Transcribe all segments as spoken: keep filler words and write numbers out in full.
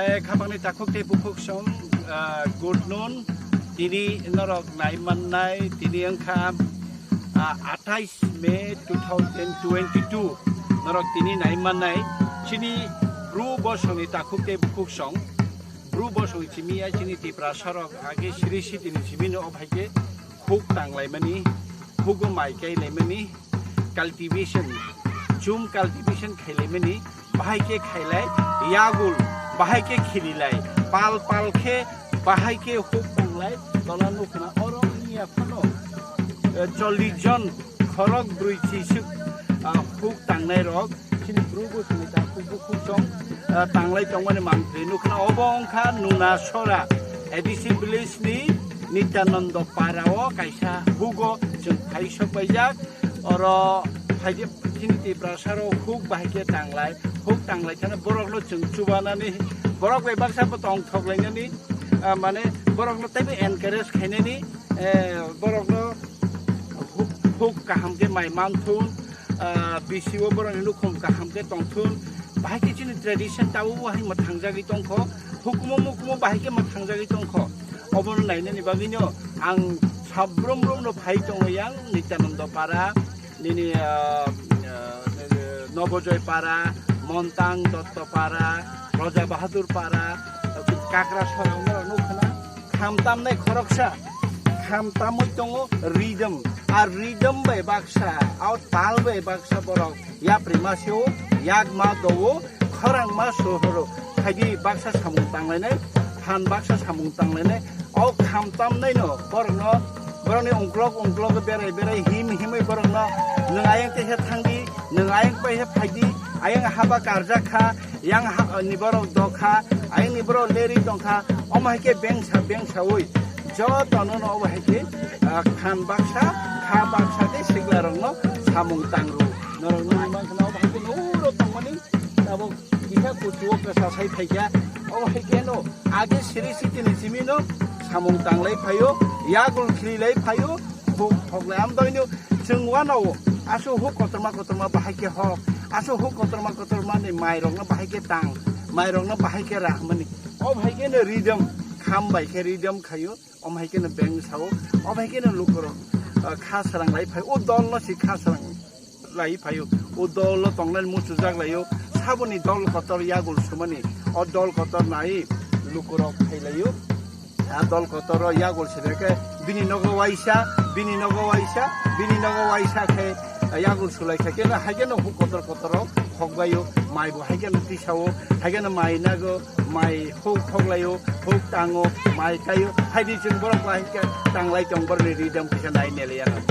Eh, khamangni takhuk tei bukhuk song, ah, good noon. Tini norok nai mannai, tini wngkha, ah, athais May two thousand twenty-two. Norok tini nai mannai, chini Bru bosongni takhuk tei bukhuk song. Bru bosong chimi ya chini Tiprasa rok age siri sitini chimi no obhai khe huk tanglaimani, hugo mai kailaimani, cultivation, chum cultivation khailaimani, bahai khe khailai, yagul, bahai khe khirilai, pal pal khe, bahai khe huk tanglai, tola nukhna oro wngya phano, eh, chollish jon khorok brwi chisuk, ah, huk tangnai rok, chini Bru bosongni takhuk bukhuk song, ah, tanglai tongmani mantri nukhna obo wngkha Nuna Sora, A D C village ni Nityananda Para o kaisa hugo chwng phai sok paijak. Oro phaidi chini Tiprasa rok huk bahai khe tanglai, huk tanglai kheno borok no chwng chubanani, borok bai baksa bo tongthok lainani, ah, mane borok no teibo encourage khainani, eh, borok no huk, huk kaham khe mai manthun, ah, bisi o borok ni nukhung kaham khe tongthun, bahai khe chini tradition tabuk bo hai mwthangjagwi tongkho, hukumo mukumo bahai khe mwthangjagwi tongkho. Obono nainani bagwino ang sabrum brum no phai tongo yang Nityananda Para, nini, ah, ah, Nobojoy Para, Montang Dotto Para, Roja Bahadur Para, Kakra Sora wngmano nukhna. Kham tamnai khoroksa, kham tamwi tongo rhythm, a rhythm bai baksa, a tal bai baksa borok. Yapri ma sio, yak ma dowo, khorang ma sohoro. Phaidi baksa samung tanglainai, phan baksa samung tanglainai. O kham tamnai no, borok no, borok ni ungklok ungklok berai berai him himwi borok no, nwng ayang teisa thangdi, nwng ayang paisa phaidi, ayang haba karjak kha, yang ha, ni borok dokha, ayang ni borok leri tongkha, omo hai khe bengsa bengsawi, joto no no obo hai khe, ah, phan baksa, kha baksa tei sigla rok no samung tangru. Norok nugwi mankha na obo hai khe nuro tongmani tabuk kisa kuchuo kwsa sai phaikha. Obo hai khe no age siri sitini simi no samung tanglai phaio, yagul khilai phaio, huk hoklai am doino chwng wanao aso huk kotorma kotorma bahai khe hok, aso huk kotorma kotorma ni mai rok no bahai khe tang, mai rok no bahai khe rahmani. Obo hai khe no rhythm, kham bai khe rhythm khaio. Omo hai khe no beng sao, omo hai khe no lukurok, ah, kha srang lai phai, o dol no si kha srang lai phai o, o dol no tongnai muchujak lai o, saboni dol kotor yagul sumani, o dol kotor nai lukurok phai lai o, a dol kotor o yagul sina khe bini nogo waisa, bini nogo waisa, bini nogo waisa khe, Yagul sulai kha khe no, hai khe no huk kotor kotor rok hok bai o, mai bo hai khe no tisa o, hai khe no mai nago, mai huk hok lai o, huk tang o, mai kai o, hai di chwng borok bo hai khe tang lai tong borok ni rhythm kisa nai ne le ya no.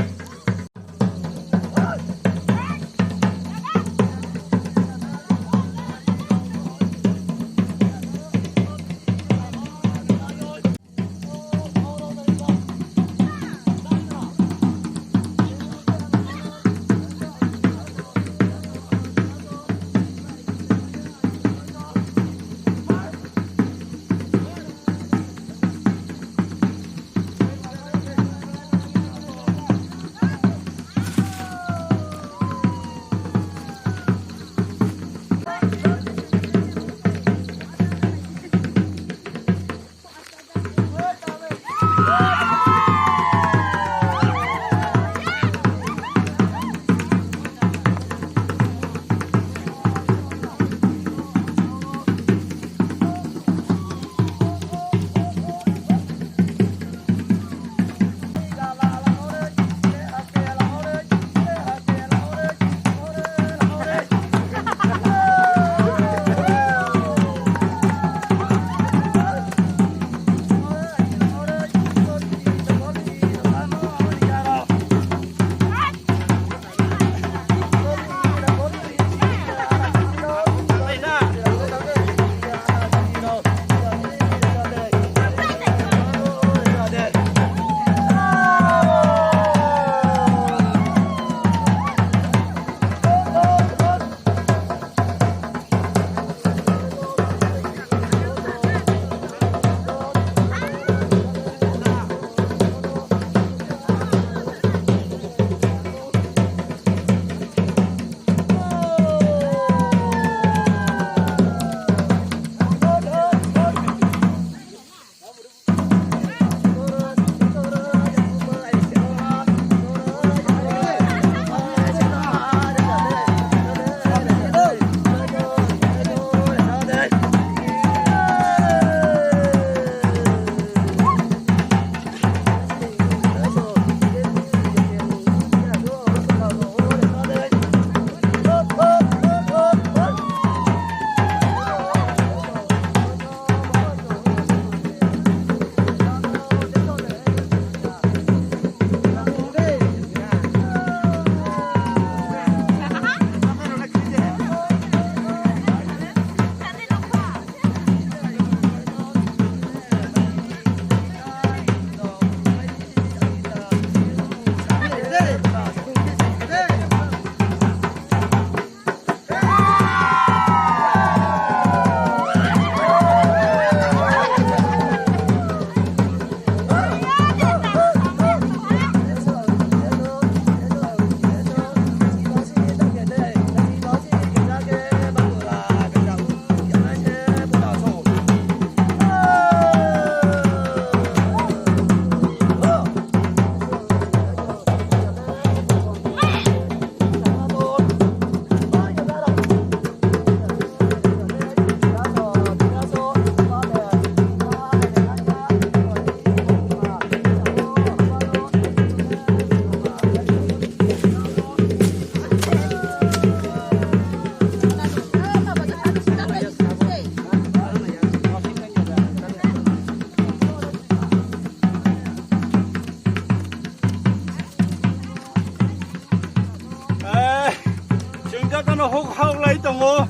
Jotono huk hok lai tongo.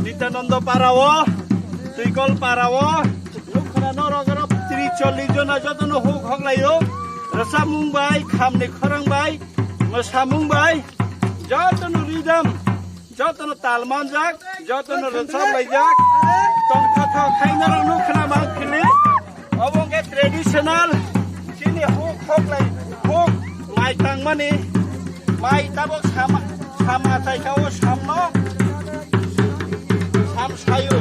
Nityananda para o, Twikol para o. Nukhna norok oro tris chollis jona jotono huk hok lai o. Rwchapmung bai, khamni khorang bai, mwsamung bai, jotono rhythm, jotono tal manjak, jotono rwchap laijak. Tongtha tha khaina rok nukhna mang phili. Obo hwnkhe traditional chini huk hok lai, huk mai tangmani, mai tabok sama, sama chaika o samno, sam sayo.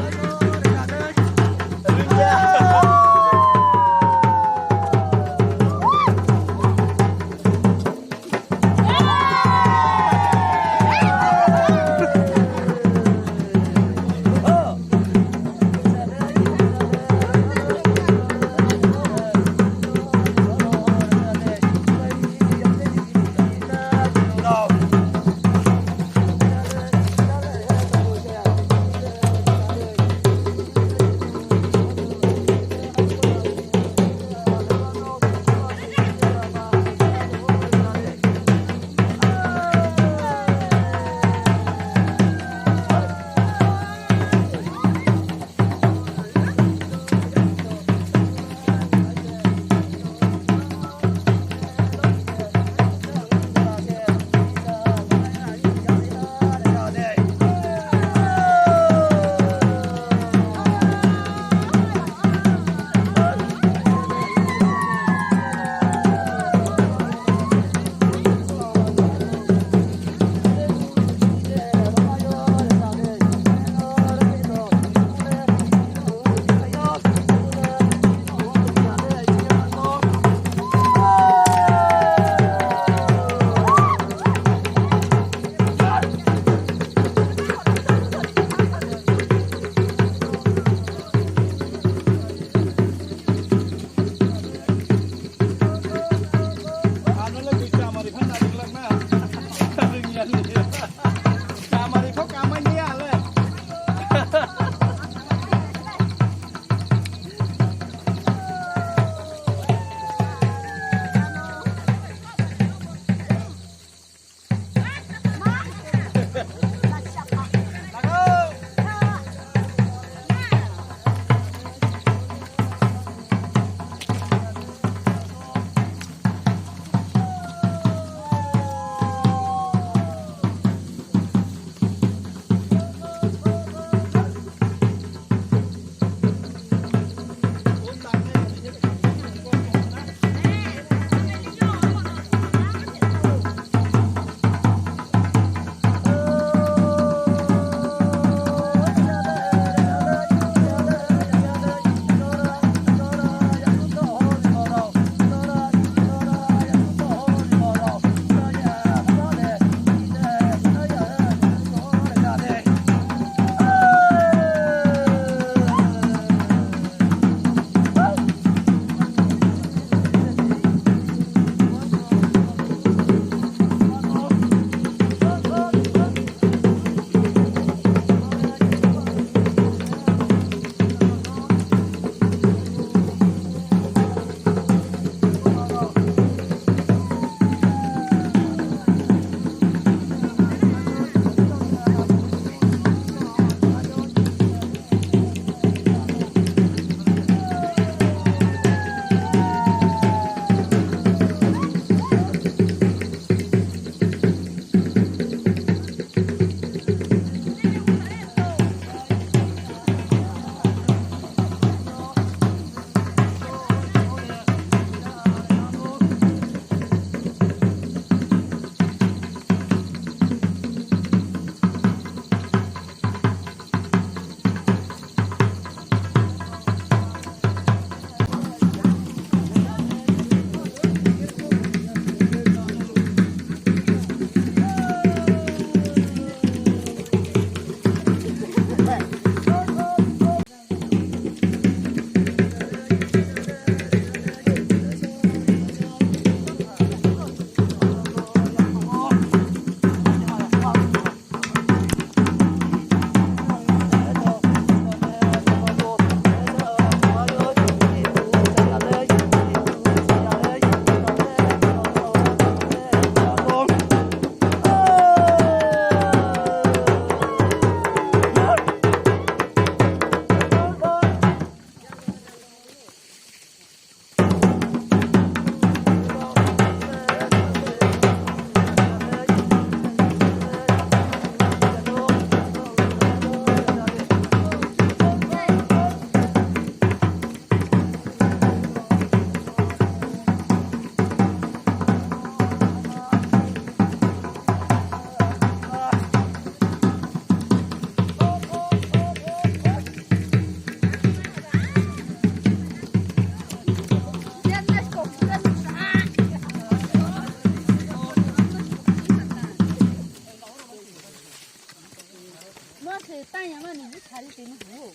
Tanya mani ni sari tini huo.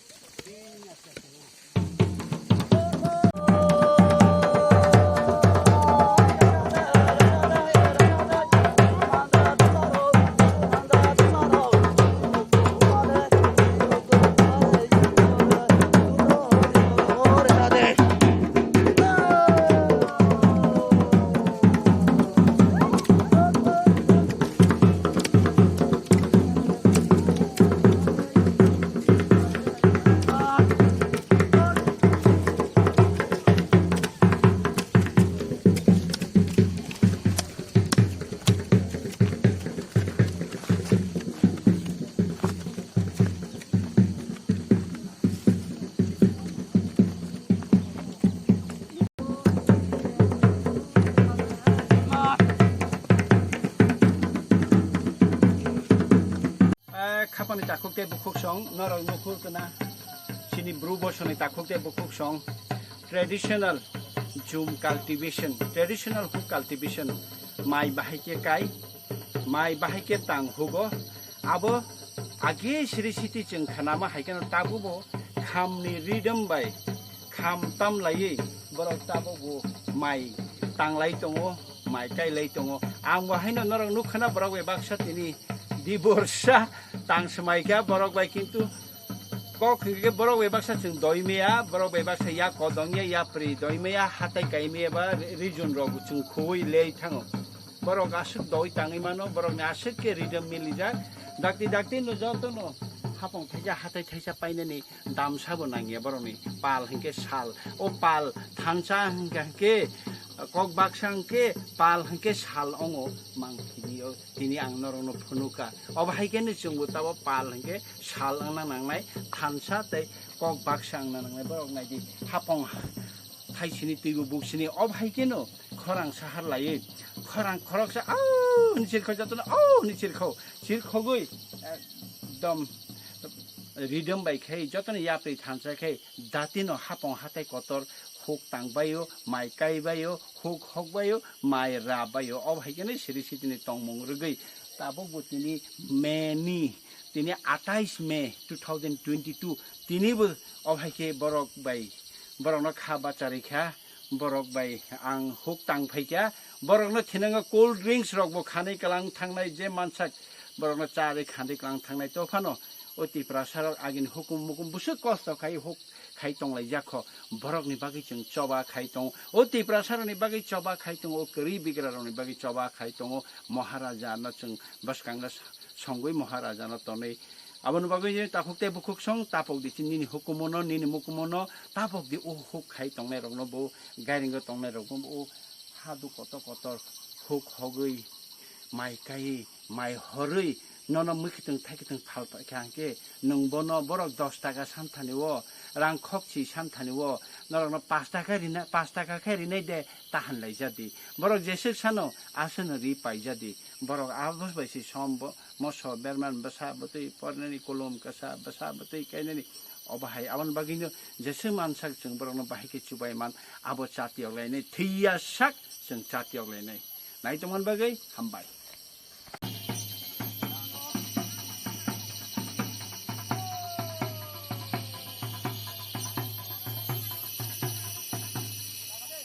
Eh, khapani takhuk tei bukhuk song, norok nukhur kana. Chini bru bosoni takhuk tei bukhuk song. Traditional jum cultivation, traditional huk cultivation. Mai bahai khe kai, mai bahai khe tang hugo. Abo age siri siti chwng khanama hai kheno tabubo khamni rhythm bai kham tam laiwi borok tabukbo mai tanglai tongo, mai kailai tongo. Ang bo haino norok nukha na borok bai baksa tini diborsa tang swmai kha borok bai, kintu kok hwnkhe borok bai baksa chwng doi maya, borok bai baksa ya kodong ya, ya pri doi maya, hatai kai maya ba region rok chwng khuwi lei thango. Borok aswk doi tangwi mano, borokni aswk khe rhythm milijak. Dakti dakti no jotono hapong thaisa hatai thaisa painani damsa bo nangya borokni. Pal hinkhe sal, o pal thansa hinkhe, hinkhe kok baksa hinkhe pal hinkhe sal ongo mang thini o, tini ang norokno phunuka. Obo hai khe no chwngbo tabo pal hinkhe sal wngna nangnai, thansa tei kok baksa wngna nangnai. Borok naidi hapong thaisini twibo buksini, obo hai khe no khorang sahar laiwi, khorang khoroksa, "Au!" hwnwi chirkho, jotono, "Au!" hwnwi chirkho, chirkhogwi ekdom rhythm bai khai, jotono yapri thansa khai, datino hapong hatai kotor huk tang baio, mai kai baio, huk hok baio, mai ra baio. Obo hai khe no siri sitini tongmung rwgwi, tabukbo tini May ni, tini atais May two thousand twenty-two, tinibo obo hai khe borok bai, borokno kha bacharwi kha. Borok bai ang huk tang phaikha, borokno thinango cold drinks rokbo khanwi kwlang thangnai, je mansak borokno cha rwi khanwi kwlang thangnai. To phano o Tiprasa rok agini hukum mukum bwswk kosto khai huk khai tonglaijak kho, borokni bagwi chwng choba khai tongo. O Tiprasa rokni bagwi choba khai tongo, o kwrwi bigra rokni bagwi choba khai tongo. Maharaja no chwng bwskang no songwi Maharaja no tonwi Aboni bagwi je takhuk tei bukhuk song tapok di, chini nini hukumono, nini mukumono tapok di, o huk khai tongnai rokno bo, gairingo tongnai rokno bo, o hadu kotor kotor huk hogwi, mai kaiwi, mai horwi, nono mwkhitwng thaikitwng phal paikha hwnkhe, nwng bono borok dos taka santhani o, rang khokchi santhani o, norokno pas taka rina, pas taka khe rinai de, ta hanlai jadi. Borok jeswk sano, aswkno ri pai jadi. Borok abo bai se som bo, moso berman bwsa bwtwi pornani kolom kwsa bwsa bwtwi kainani. Obo hai aboni bagwino jeswk mansak chwng borokno bahai khe chubai man, abo chati yoklainai, thwiya sak chwng chati yoklainai. Nai tongmani bagwi hambai.